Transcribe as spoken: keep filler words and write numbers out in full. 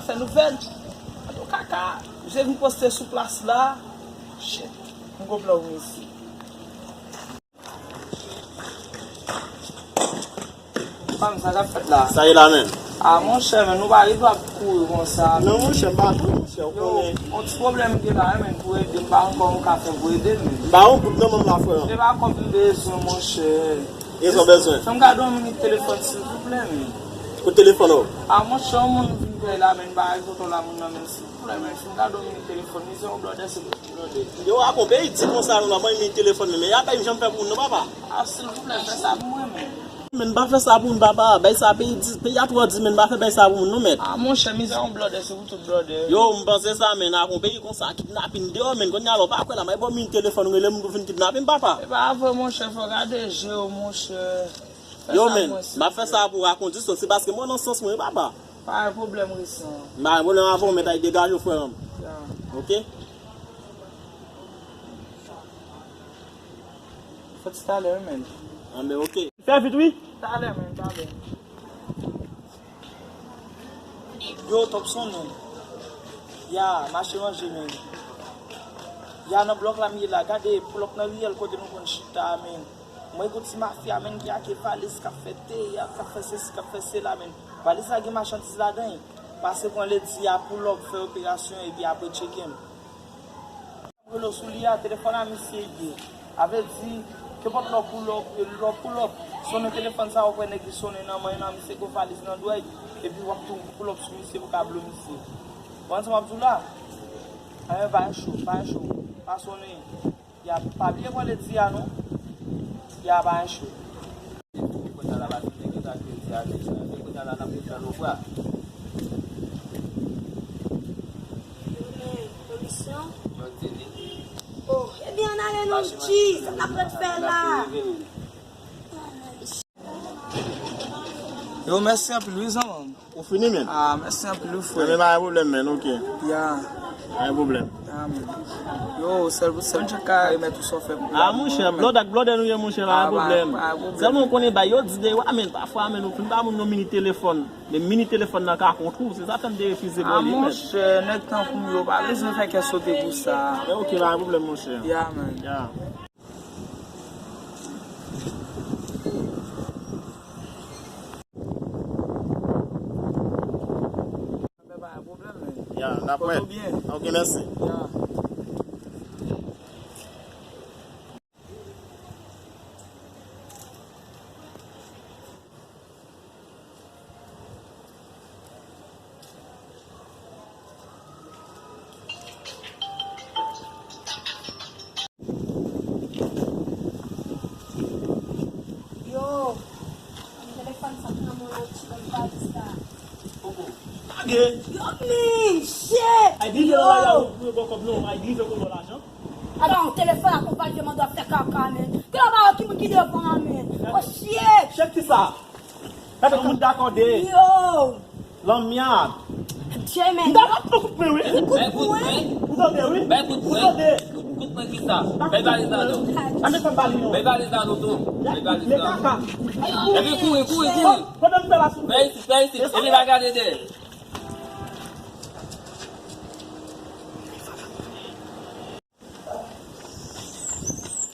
Fè nouvèl. Gade yon kaka. Misye vin poste sou plas la. Shit. M gon plan pou misye. Fanm, sa k ap fèt la? Sa ye la menm? Ah, monchè, men nou pa gen dwa ap kouri konsa. Non, monchè, m pa kouri, monchè, ou konnen. Yon ti pwoblèm m gen la, men pou ede m, pa konn kòman m ka fè pou ede m, men. M ba ou kout nan men m la, frè. Se pa kòb m bezwen, monchè. Kisa w bezwen? Fè m gade yon minit telefòn, silvouplè, men. Kout telefòn ou? Ah, monchè, yon moun vin fè la, men, m pa gen kontwòl a moun nan, men, silvouplè, men, fè m gade yon minit telefòn, li se yon blòdè, se Yo, a bon, peyi di konsa nou la, mwen, men telefòn, men, men, y a bay m janm fè pou moun, non, papa. Ah, silvouplè, fè sa pou mwen, men. Men, pa fè sa pou moun, papa. Bay sa, peyi di, peyi a twò di, men, pa fè bay sa pou moun, non, mèt. Ah, monchè, mizè yon blòdè, se pou tout blòdè. Yo, m panse sa, men, a bon, peyi konsa, kidnapin deyò, men, kounye a la, w pa kwè la, m ay ba w men telefòn, rele moun pou vin kidnape m, papa. E pa vre, monchè, fò gade je w, monchè. Yo, men, m ap fè sa pou w a kondisyon, se paske mwen nan sans mwen, papa. Pa gen pwoblèm, resan. M pa gen pwoblèm avè w, men, ay degaje w, frè m. Ya. Ok? Fè ti talè, wi, men. Anben, ok. Fè vit, wi. Talè, men, talè. Yo, Topson, men. Ya, mache ranje, men. Ya, nan blòk la m ye la. Gade, pull up nan riyèl kote nou konn chita, men. Mwen, gon ti mafya, men, ki ake valiz, k ap fè teyat, k ap fè sesi, k ap fè sela, men. Valiz la gen machandiz ladan, pase pran ledi a, pull up, fè operasyon, epi apre tcheke m. Rele w sou li a, telefòn a misye ye. A vle di, kenpòt lè w pull up, lè w pull up, sonnen telefòn sa, w ap wè nèg li sonnen nan men l, misye gon valiz nan dwèt, epi w ap tou pull up sou misye pou ka blo misye. Konprann sa m ap di w la? Anyen, pa cho, pa cho, pa sonnen. Ya, pa bliye pran ledi a non. Ya, pa anyen cho. Kounye a la, pa fin nèg yo ta kredi a nèg sa. Kounye a la, n ap fè lobra. Yo, men, komisyon. Yo, di li. Oh, ebyen, ann ale non, G, sa n ap ret fè la? Yo, mèsi anpil, wi, zanmi m. Ou fini, men? Ah, mèsi anpil, wi, frè. Men pa gen pwoblèm, men, ok. Ya. Pa gen pwoblèm. Ya, men. Yo, sèl, sèl jan ka remèt ou sa w fè pou la. Ah, monchè, blòdè ak blòdè nou ye, monchè, pa gen pwoblèm. Sèlman ou konnen bay yo di de, wa, men, pafwa, men, ou fin ba moun yon mini telefòn. Men mini telefòn nan ka kont ou, se sa fè m te refize ba w li, men. Ah, monchè, nèg tankou m yo, pa bezwen fè kè sote pou sa. Men ok, pa gen pwoblèm, monchè. Ya, men. Ya. Ya, n ap wè. Ok, mèsi. Ya. Yo, telefòn sa k nan men w, ti nan valiz la. Poko. Lage. Yo, men, shit! Ay, drive nan lari a, ou pou yo ba w kòb non, ay, drive pou yo ba w lajan. Gade yon telefòn ak yon valiz, mande w ap fè kaka, men. Kilè w pa wè ki moun ki devan an, men. Oh, shit! Chèk kisa? Gade yon moun dakòde. Yo! Lanmyad. Dye, men. M ta ap pran kout pwen, wi. Kout pwen? Ou tande, wi. Bay kout pwen. Ou tande? Kout pwen kisa? Bay valiz la non. Ann fè m ba li non. Bay valiz la non tou. Bay valiz la. Kaka. Epi kouri, kouri, kouri. Pandan m fè la sou. Fè isit, fè isit. Epi pa gade dèyè.